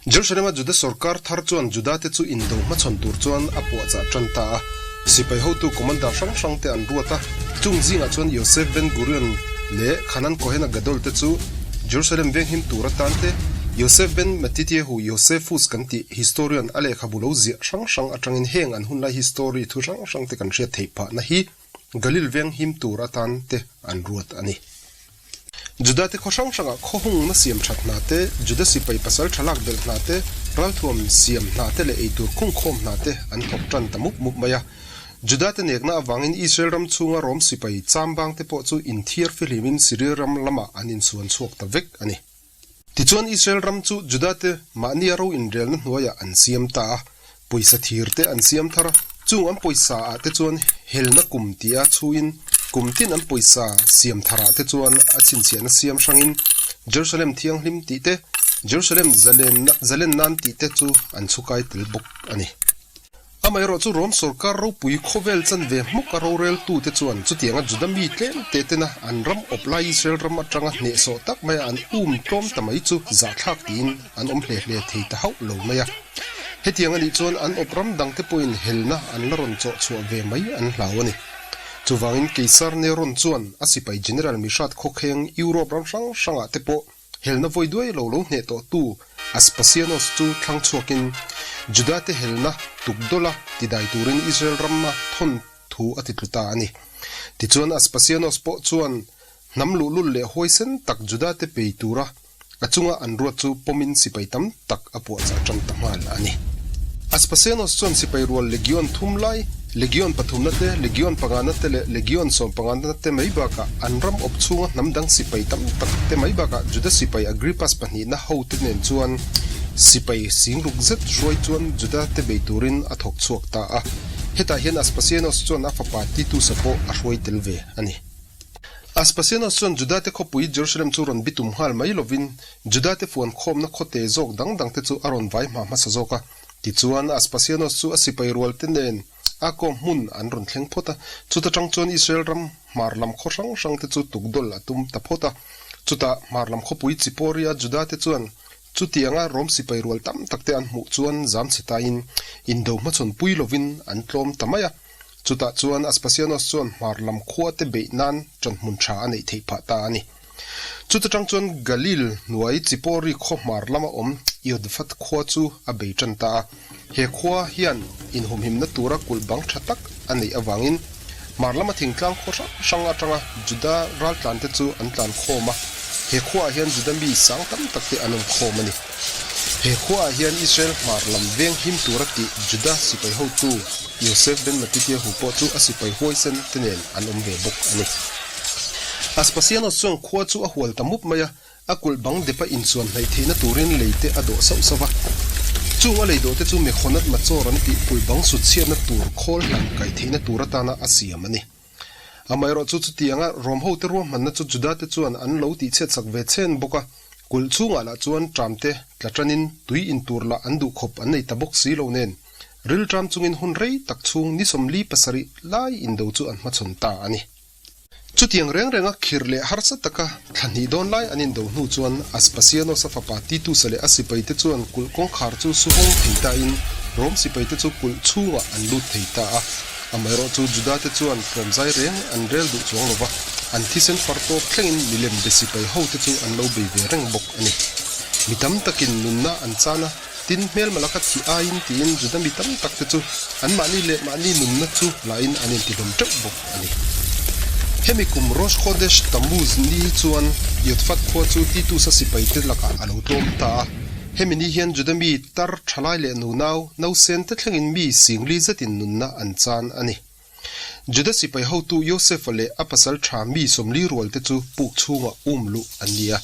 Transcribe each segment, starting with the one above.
Jerusalem-a Juda sawrkar thar chuan Juda-te chu indo hmachhawn tur chuan a puahchah tan ta a. Sipai hotu commander hrang hrangte an ruat a, chung zingah chuan Yosef ben Gurion leh Hanan Cohen-a Gadol te chu Jerusalem venghim tur atan te, Yosef ben Matityahu, Josephus kan tih historian a lehkhabu lo ziah hrang hrang atangin heng an hunlai history thu hrang hrangte kan hriat theih phahna hi Galil venghim tur atan te an ruat a ni. Juda te khaw hrang hrangah khaw hungna siam that hna te, Juda sipai pasal tha lak belh hna te, ralthuam siam hna te leh eitur khungkhawm hna te an thawk tan ta mup mup mai a. Juda te nekna avangin Israel ram chhunga Rom sipai chambang te pawh chu inthiar fihlimin Syria ram lamah an insuan chhuak ta vek a ni. Tichuan Israel ram chu Juda te mahnia ro inrelna hnuaiah an siam ta a, pawisa thir te an siam thar a, chung an pawisa ah te chuan helna kum tia chhuin kum tin an pawisa siam thar ah te chuan a chhinchhiahna siam hrangin Jerusalem thianghlim tih te, Jerusalem zalen nan tih te chu an chhukai tel bawk a ni. Amaherawh chu Rom sawrkar ropui khawvel chanve hmuk a roreltute chuan chutianga Juda mi tlem te tena an ram awp lai Israel ram atanga hnehsawh tak maia an um tlawm ta mai chu zahthlak tiin an awm hle hle thei ta hauh lo mai a. Hetiang anih chuan an awp ram dangte pawhin helna an la rawn chawh chhuah ve mai an hlau a ni. Chuvangin Keisar Neron chuan a sipai General Mihrat khawkheng Europe ram hrang hrangah te pawh Helna vawi duai lo lo hneh tawhtu Aspasianos chu thlang chhuakin Judate helna tukdawla tidai turin Israel rama thawn thu a ti tlu ta a ni. Tichuan Aspasianos pawh chuan hnam luhlul leh huaisen tak Judate pei tura a chunga an ruat chu pawmin sipai tam tak a puahchah tan ta nghal a ni. Aspasianos chuan sipai rual legion thum lai, legion pathumna te, legion pangana te leh legion sawmpangana te mai bakah an ram awp chhunga hnam dang sipai tam tak te mai bakah Juda sipai Agrippas pahnihna hote nen chuan sipai singruk zet hruai chuan Juda te bei turin a thawk chhuak ta a. Hetah hian Aspasianos chuan a fapa Titus-a pawh a hruai tel ve a ni. Aspasianos chuan Juda te khawpui Jerusalem chu rawn bitum nghal mai lovin Judate fuan khawmna khawte zawk dang dangte chu a rawn vai hma hmasa zawk a. Tichuan, Aspasianos chu a sipai rualte nen a kaw hmun an rawn thleng phawt a. Chuta tang chuan Israel ram hmar lam khaw hrang hrangte chu tukdawl a tum ta phawt a. Chutah hmar lam khawpui Chiporia Judate chuan chutianga Rom sipai rual tam takte an hmuh chuan zam chhe tain indo hmachhawn pui lovin an tlawm ta mai a. Chutah chuan Aspasianos chuan hmar lam khuate beih nan ṭanhmun ṭha a neih theih phah ta a ni. Chuta ṭang chuan Galil hnuai Chipori khaw hmar lama awm Iodfat khua chu a bei ṭan ta a. He khua hian inhumhimna tura kulh bang ṭha tak a neih avangin hmar lama thingtlang khaw hrang hrang aṭanga Juda raltlante chu an tlan khawm a. He khuaah hian Juda mi sang tam takte an awm khawm a ni. He khuaah hian Israel hmar lam veng him tura tih Juda sipai hotu Yosef ben Matityahu pawh chu a sipai huaisen te nen an awm ve bawk a ni. Aspasianos chuan khua chu a hual ta mup mai a, a kulh bang depa inchuan hnaih theihna turin lei te a dawh sauh sauh va. Chung a lei dawh te chu Mekhonat Matzor an tih kulh bang sut chhiatna tur khawl hlan kai theihna tur atana a siam a ni. Amaherawh chu chutianga Rom hote ruahmanna chu Judate chuan an lo tihchhiatsak ve chhen bawk a, kulh chhungah lah chuan ṭamte tla ṭanin tui intur lah an duh khawp an nei ta bawk si lo nen, rilṭam chungin hun rei tak chhung ni 47 lai indo chu an hmachhawn ta a ni. Chutiang reng renga khirh leh harsa taka thla hnih dawn lai an indo hnu chuan Aspasianos-a fapa Titus-a leh a sipaite chuan kulh kawngkhar chu su hawng thei tain Rom sipaite chu kulh chhungah an lut thei ta a. Amaherawh chu Judate chuan tlawmzai reng an rel duh chuang lo va, an thisen far tawp thlengin milem be sipai hote chu an lo bei ve reng bawk a ni. Mi tam takin nunna an chan a, tin hmelma laka thih aiin tiin Juda mi tam takte chu anmahni leh mahni nunna chu lahin an intihlawm teuh bawk a ni. Hemi kum Rosh Chodesh Tammuz ni chuan Yodfat khua chu Titus-a sipaite lakah a lo tlawm ta a. Hemi ni hian Juda mi tar thalai leh nunau, nausen te thlengin mi singli zetin nunna an chan a ni. Juda sipai hotu Josefa leh a pasal tha mi 40 rual te chu puk chhungah um luh an ni a.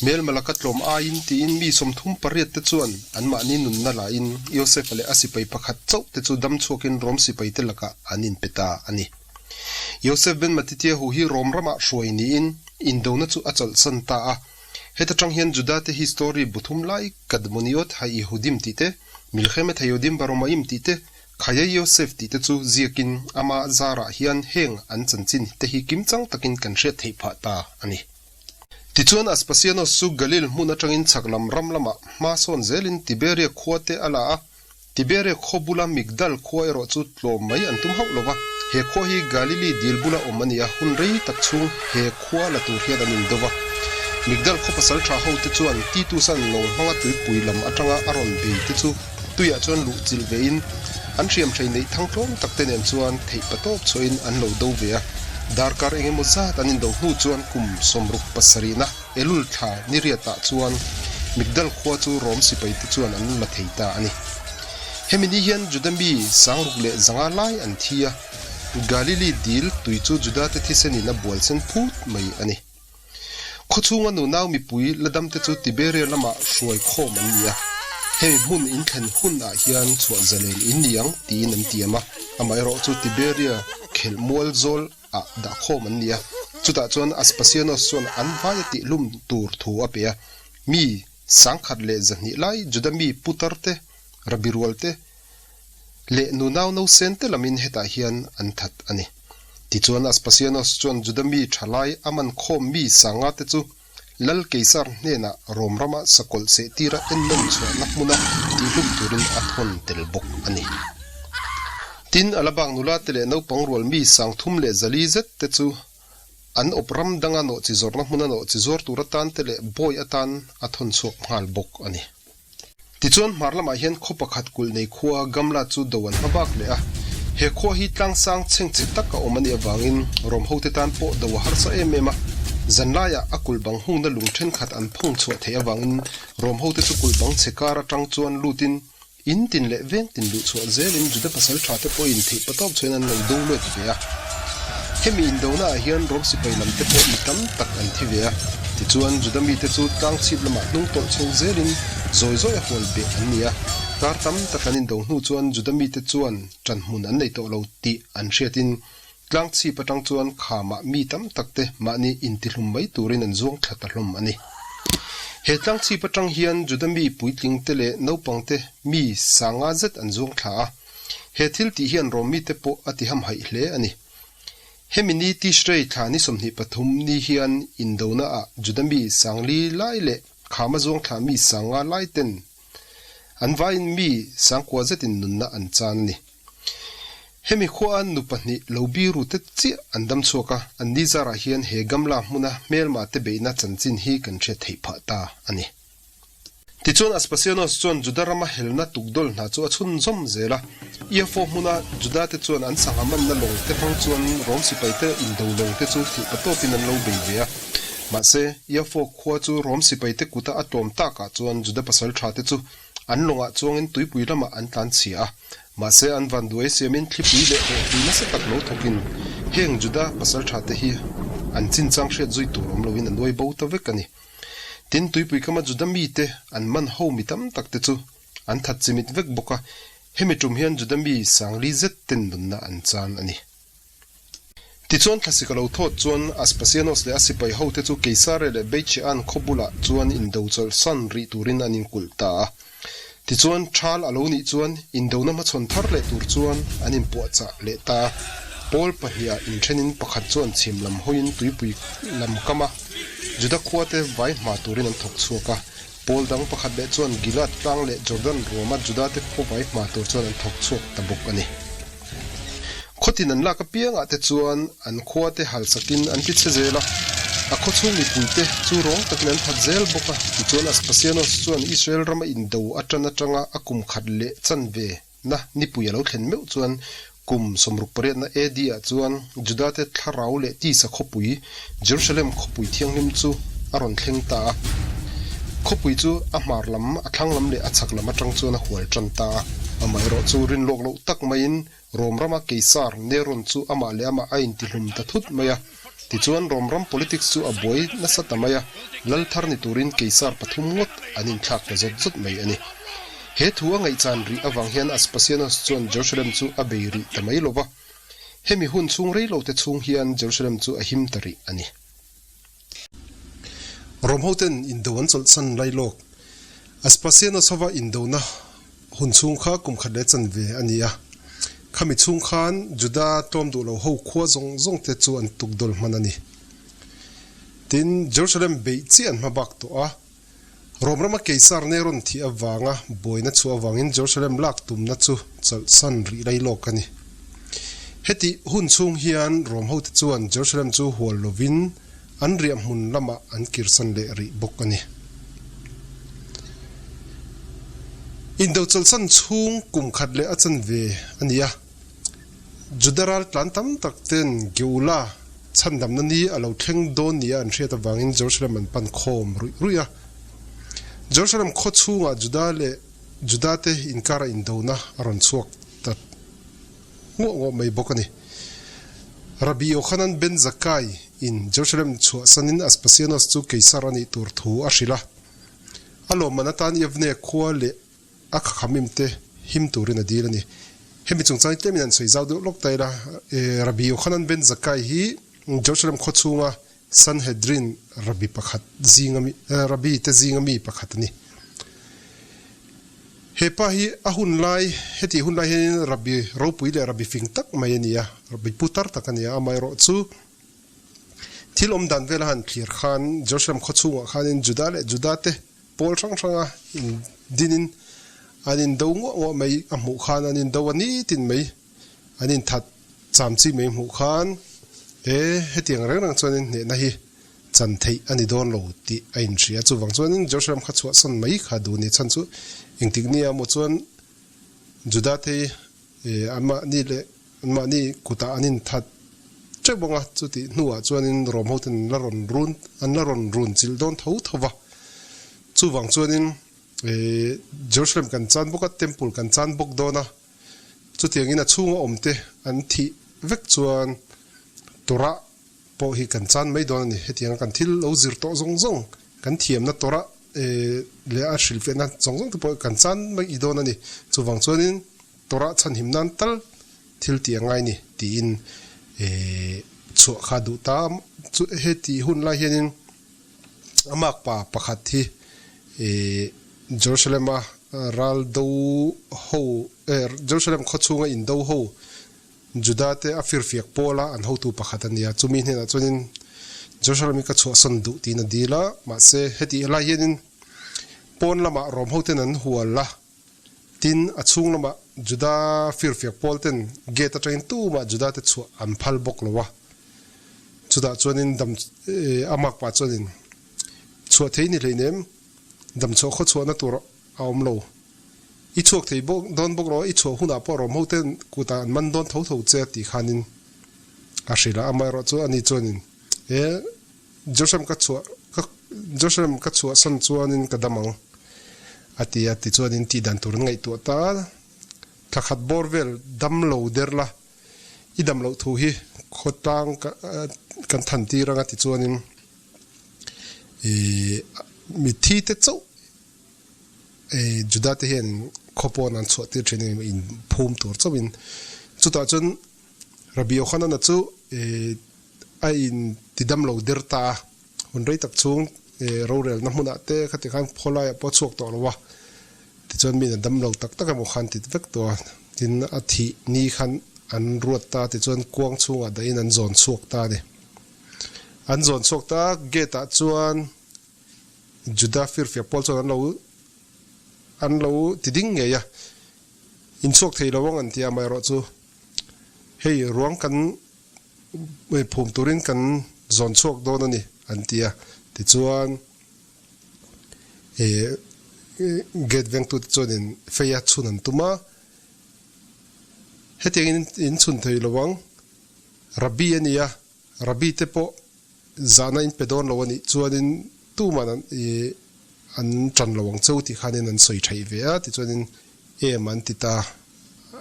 Hmelma laka tlawm aiin tiin mi 38 te chuan anmahni nunna lahin Josefa leh a sipai pakhat chauh te chu dam chhuakin Rom sipai te lakah an inpe ta a ni. Josef ben Matityahu hi Rom ramah hruai niin indona chu a chawlhsan ta a. Heta tang hian Judate hi story bu thum lai Kadmoniot HaYehudim tih te, Milchemet HaYehudim BaRomaim tih te, Chayei Yosef tih te chu ziakin ama zarah hian heng an chanchin te hi kimchang takin kan hriat theih phah ta a ni. Tichuan Aspasianos chu Galil hmun atangin chhak lam ram lamah hma sawn zelin Tiberia khua te a la a, Tiberia khaw bula Migdal khua erawh chu tlawm mai an tum hauh lo va, he khua hi Galili dil bula awm a ni a, hun rei tak chhung he khua la tur hian an indo va. Migdal khaw pasal tha hote chuan Titus-a'n lawng hmanga tuipui lam atanga a rawn bei te chu tuiah chuan luh chilh vein an hriamhrei neih thang tlawm tak te nen chuan theih patawp chhuahin an lo do ve a. Darkar engemaw zat an indo hnu chuan kum 67na Elul thla niriatah chuan Migdal khua chu Rom sipaite chuan an la thei ta a ni. Hemi ni hian Juda mi 6500 lai an thi a, Galili dil tui chu Judate thisenin a bual sen phut mai a ni. Khawchhunga nunau mipui la damte chu Tiberia lamah hruai khawm an ni a, hemi hmun inthlen hunah hian chhuah zalen in ni ang tiin an tiam a, amaherawh chu Tiberia khelh mual zawl ah dah khawm an ni a, chutah chuan Aspasianos chuan an vai a tihlum tur thu a pe a, mi 1100 lai Juda mi putar te, rabi rual te leh nunau nausen te lamin hetah hian an that a ni. Tichuan Aspasianos chuan Juda mi thalai a man khawm mi sanga te chu Lal Keisar hnenah Rom rama sakawlh sehtira ennawn chhuahna hmuna tihlum turin a thawn tel bawk a ni. Tin, a la bak nula te leh naupang rual mi 304 zet te chu an awp ram danga nawhchi zawrhna hmuna nawhchi zuar tur atan te leh bawi atan a thawn chhuak nghal bawk a ni. Tichuan hmar lamah hian khaw pakhat kulh nei khua Gamla chu do an hma bak leh a. He khua hi tlangsang chhengchhe tak a awm a nih avangin Rom hote tan pawh do a harsa em em a. Zanlaiah a kulh bang hungna lung thenkhat an phung chhuah theih avangin Rom hote chu kulh bang chhe kar atang chuan lutin in tin leh veng tin luh chhuah zelin Juda pasal tha te pawhin theih patawp chuan an lo do let ve a. Hemi indonaah hian Rom sipai lam te pawh mi tam tak an thi ve a. Tichuan, Juda mite chu tlang chhip lamah hnung tawlh chho zelin zawi zawi a hual beh an ni a. Kar tam tak an indo hnu chuan Juda mite chuan ṭan hmun an nei tawh lo tih an hriatin tlang chhip aṭang chuan khamah mi tam tak te mahni intihlum mai turin an zuang thla ta hlawm a ni. He tlang chhip aṭang hian Juda mi puitling te leh naupang te mi sanga zet an zuang thla a. He thil tih hian Rom mite pawh a ti hamhaih hle a ni. Hemi ni Tishrei thla ni 23 ni hian indona ah Juda mi 4000 lai leh Khama zuang thla mi 5000 lai ten an vaiin mi 9000 zetin nunna an chan a ni. Hemi khua a nu pahnih lo biru te chiah an dam chhuak a, an ni zarah hian he Gamla hmuna hmelma te beihna chanchin hi kan hriat theih phah ta a ni. Tichuan Aspasianos chuan Juda rama helna tukdawl hna chu a chhunzawm zel a. Iafo hmuna Judate chuan an sangha manna lawng te hmang chuan Rom sipaite indo lawng te chu theih patawpin an lo bei ve a. Mahse, Iafo khua chu Rom sipaite kuta a tlawm takah chuan Juda pasal tha te chu an lawngah chuangin tuipui lamah an tlan chhia a. Mahse, an vanduai siamin thlipui leh rawhtui nasa tak lo thawkin heng Juda pasal tha te hi an chinchang hriat zui tur awm loin a nuai bo ta vek a ni. Tin, tuipui kama Juda mite an man ho mi tam tak te chu an that chimit vek bawk a, hemi tum hian Juda mi 4000 zet ten nunna an chan a ni. Tichuan thlasik a lo thawt chuan Aspasianos leh a sipai ho te chu Keisare leh Beichean khaw bulah chuan indo chawlhsan rih turin an inkulh ta a. Tichuan thal a lo nih chuan indona hmachhawn thar leh tur chuan an inpuahchah leh ta a. Pawl pahniha inthenin pakhat chuan chhim lam hawiin tuipui lam kam a, Juda khuate vai hma turin an thawk chhuak a. Pawl dang pakhat leh chuan Gilead tlang leh Jordan ruama Judate khaw vai hma tur chuan an thawk chhuak ta bawk a ni. Khawtin an lak apiangah te chuan an khua te hal sakin an ti chhe zel a, a khawchhung mipuite chu rawng takin an that zel bawk a. Tichuan Aspasianos chuan Israel rama indo atan atanga a kum khat leh chanve na nipui a lo thlen meuh chuan kum 68na AD ah chuan Judate thlarau leh tisa khawpui Jerusalem khawpui thianghlim chu a rawn thleng ta a. Khawpui chu a hmar lam, a thlang lam leh a chhak lam atang chuan a hual tan ta a. Amaherawh chu rinlawk loh tak maiin Rom rama Keisar Neron chu amah leh amah a intihlum ta thut mai a. Tichuan Rom ram politics chu a buai nasa ta mai a, lal thar ni turin Keisar pathum ngawt an inthlak ta zawt zawt mai a ni. He thu a ngaihchan rih avang hian Aspasianos chuan Jerusalem chu a bei rih ta mai lo va. Hemi hun chhung rei lo te chhung hian Jerusalem chu a him ta rih a ni. Rom hoten indo an chawlhsan lai lawk. Aspasianos hova indona hun chhung kha kum khat leh chanve a ni a. Khami chhung khan Juda tlawm duh lo ho khua zawng zawng te chu an tukdawl hman a ni. Tin, Jerusalem beih chiah an hma bak tawh a. Rom rama Keisar Neron thih avanga buaina chhuah avangin Jerusalem lak tumna chu chawlhsan rih lai lawk a ni. Hetih hun chhung hian Rom hote chuan Jerusalem chu hual lovin an riah hmun lamah an kirsan leh rih bawk a ni. Indo chawlhsan chhung kum khat leh a chanve a ni a. Juda ral tlan tam tak ten Geula chhandamna ni a lo thleng dawn nia an hriat avangin Jerusalem an pan khawm ruih ruih a. Jerusalem khaw chhungah Juda leh Juda te inkara indona a rawn chhuak ta nguah nguah mai bawk a ni. Rabbi Yochanan ben Zakkai in Jerusalem chhuahsanin Aspasianos chu Keisar a nih tur thu a hrilh a. A lawmman atan Yavne khua leh a khakhamim te him turin a dil a ni. Hemi chungchang hi tlemin an sawi zau deuh lawk ta ila, Rabbi Yochanan ben Zakkai hi Jerusalem khaw chhunga Sanhedrin rabbi pakhat zinga mi, rabbi te zinga mi pakhat a ni. He pa hi a hun lai, heti hun lai hianin rabbi ropui leh rabbi fing tak mai a ni a, rabbi putar tak a ni a, amaherawh chu thil awm dan vel a han thlir khan Jerusalem khaw chhungah khanin Juda leh Juda te Pawl hrang hranga indinin an indo nguah nguah mai a hmuh khan an indo a nitin mai an inthat cham chi mai hmuh khan e hetiang reng reng chuanin hnehna hi chan theih a ni dawn lo tih a inhria. Chuvang chuanin Jerusalem kha chhuahsan mai kha duh ni chhan chu engtik nia maw chuan Juda te hi anmahni leh anmahni kutah an inthat teuh bawk a, chutih hnuah chuanin Rom hoten an la rawn run an la rawn run chilh dawn tho tho va. Chuvang chuanin Jerusalem kan chan bawk a, Temple kan chan bawk dawn a, chutiangin a chhunga awmte an thih vek chuan Torah pawh hi kan chan mai dawn a ni. Hetianga kan thil lo zir tawh zawng zawng, kan thiamna Torah leh a hrilhfiahna zawng zawng te pawh kan chan mai dawn a ni. Chuvang chuanin Torah chhanhim nan tal thil tih a ngai ni tiin chhuah kha duh ta. Heti hun lai hianin a makpa pakhat hi Jerusalem-a ral do ho, Jerusalem khaw chhunga indo ho Juda te a firfiak pawl a, an hotu pakhat a ni a, chumi hnenah chuanin Jerusalem hi ka chhuahsawn duh tiin a dil a, mahse heti helai hianin pawn lamah Rom hoten an hual a, tin a chhung lamah Juda firfiak pawl ten gate atangin tumah Juda te chhuah an phal bawk lo a, chutah chuanin dam a makpa chuanin chhuah thei ni hleinem damchhuah khawchhuahna tur a awm lo. I chhuak thei bawk dawn bawk rawh, i chhuah hunah pawh rawm hoten kutah an man dawn tho tho che a tih khanin a hrilh a, amaherawh chu ani chuanin he Jerusalem ka chhuah ka Jerusalem ka chhuahsan chuanin ka dam ang a ti a, tichuanin tih dan tur an ngaihtuah ta a, thla khat bawr vel dam lo der la, i dam loh thu hi khawtlang kan than tir ang a tichuanin ih mitthi te chauh Juda te hian khaw pawn an chhuah tir thin a in phum tur chauhin. Chutah chuan Rabbi Yochanan-a chu a in ti dam lo der ta a, hun rei tak chhung rorelna hmunah te khati khan khawlaiah pawh a chhuak tawh lo a, tichuan miin a dam lo tak tak emaw khan ti vek tawh a, tin a thih ni khan an ruat ta tichuan kuang chhungah dahin an zawn chhuak ta a ni. An zawn chhuak ta a, gate ah chuan Juda firfiak pawl chuan an lo an lo ti ding ngei a, inchhuak thei lo ang an ti a, amaherawhchu hei ruang kan phum turin kan zawn chhuak dawn a ni an ti a, tichuan eh gate vengtute chuanin fei a chhun an tum a, hetiangin in chhun thei lo ang, Rabbi a ni a, Rabbi te pawh zahna in pe dawn lo a nih chuanin tuman an ih an tan lo ang cheu tih khanin an sawi theih ve a, tichuanin em an ti ta,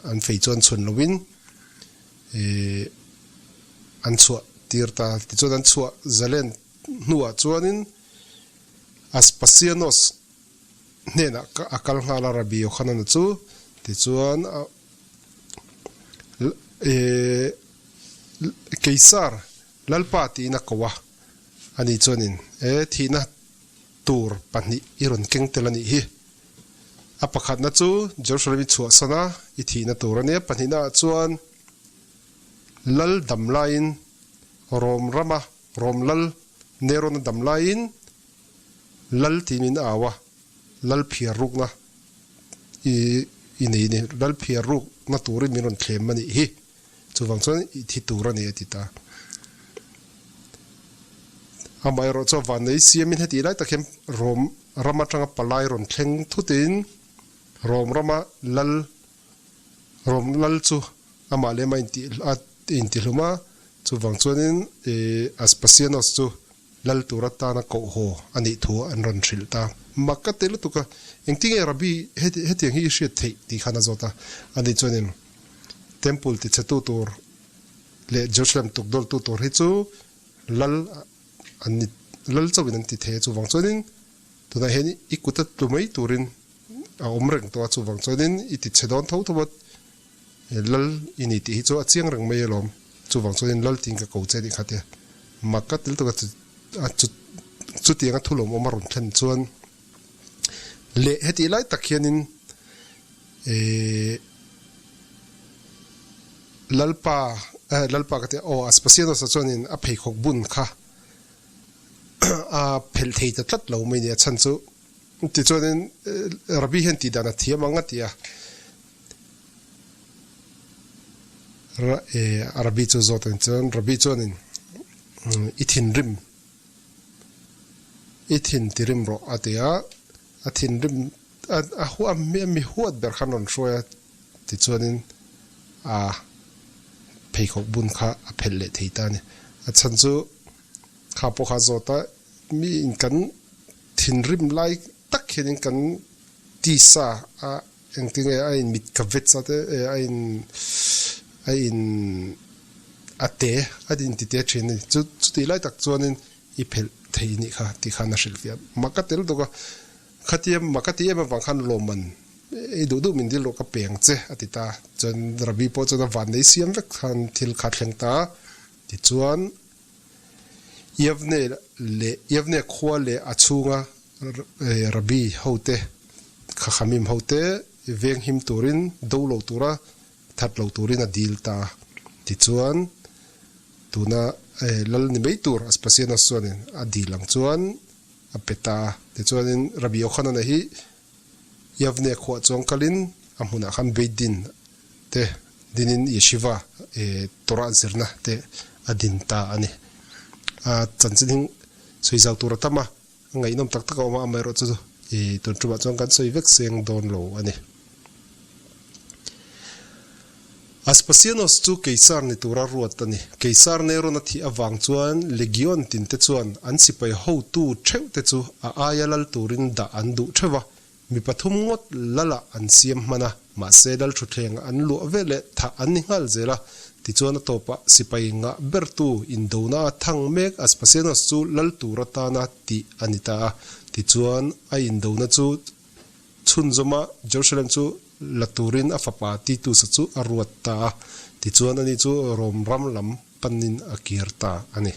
an fei chuan chhun loin ih an chhuah tir ta, tichuan an chhuah zalen hnuah chuanin Aspasianos hnenah a kal nghal a Rabbi Yochanan-a chu, tichuan a ih Keisar Lalpa tiin a ko a, ani chuanin, E, thihna tur pahnih i rawn keng tel a nih hi. A pakhatna chu Jerusalem i chhuahsan a, i thihna tur a nia. Pahnihnaah chuan Lal dam laiin Rom rama Rom Lal. Neron-a dam laiin Lal tiin min au a, Lal phiar rukna i i nei a ni, Lal phiar rukna turin min rawn thlem a nih hi, chuvang chuan i thi tur a ni a ti ta. Amaherawh chu a vannei siamin hetih lai tak hian Rom ram atanga palai rawn thleng thutin Rom rama Lal Rom Lal chu amah lem a intih a intihlum a, chuvang chuanin Aspasianos chu Lal tur atana koh haw a nih thu an rawn hrilh ta. Mak ka ti lutuk a, engtinge Rabbi hetiang hi i hriat theih tih khan a zawt a, ani chuanin Temple tichhetu tur leh Jerusalem tukdawltu tur hi chu Lal an ni, Lal chauhin an ti thei a, chuvang chuanin tunah hian i kut a tlu mai turin a awm reng tawh a, chuvang chuanin i tichhe dawn tho tho a, Lal i ni tih hi chu a chiang reng mai alawm. Chuvang chuanin Lal tiin ka ko che tih kha tia mak ka tel tuk a, chutiang a thulawm awm a rawn thlen chuan leh hetih lai tak hianin Lalpa Lalpa ka tia aw Aspasianos-a chuanin a pheikhawk bun kha a phelh thei ta tlat lo mai nia chhan chu tichuanin Rabbi hian tih dan a thiam ang a ti a. Rabbi chu zawt a ni chuan Rabbi chuanin i thinrim i thin tirim rawh a ti a, a thinrim a a mi huat ber khan rawn hruai a tichuanin a pheikhawk bun kha a phelh leh thei ta a ni. A chhan chu kha pawh kha zawt a mi in kan thinrim lai tak hianin kan tisa a Engtinge a in mit ka vet sa te a in a in a te a in ti te thin a ni. Chu chutih lai tak chuanin i phelh thei nih kha tih khan a hrilh fiah. Mak ka tel dawk a, khatia mak ka ti em avang khan lawmman i duh duh min dil rawh ka peng che a ti ta. Chuan Rabbi pawh chuan a vannei siam vek khan thil kha thleng ta. Tichuan Yavne leh Yavne khua leh a chhunga Rabbi hote, Chachamim hote venghim turin, do lo tura that lo turin a dil ta. Tichuan, tuna lal ni mai tur Aspasianos chuanin a dil ang chuan a pe ta a. Tichuanin Rabbi Yochanan-a hi Yavne khuah chuang kalin a hmunah khan Beit Din te dinin Yeshiva Torah zirna te a din ta a ni. A chanchin hi sawi zau tur a tam a, a ngaihnawm tak tak a awm a, amaherawhchu chu tun tumah chuan kan sawi vek seng dawn lo a ni. Aspasianos chu Keisar ni tura ruat a ni. Keisar Neron a thih avang chuan Legion tinte chuan an sipai hotu theuh te chu a aia lal turin dah an duh theuh a, mi pathum ngawt lalah an siam hman a, mahse lal thutthleng an luah ve leh thah an ni nghal zel a. Tichuan a tawpah sipai ngah bertu indona a thang mek Aspasianos chu lal tur atana tih a ni ta a. Tichuan a indona chu Chhunzawma Jerusalem chu la turin a fapa Titus-a chu a ruat ta a, tichuan ani chu Rom ram lam panin a kir ta a ni.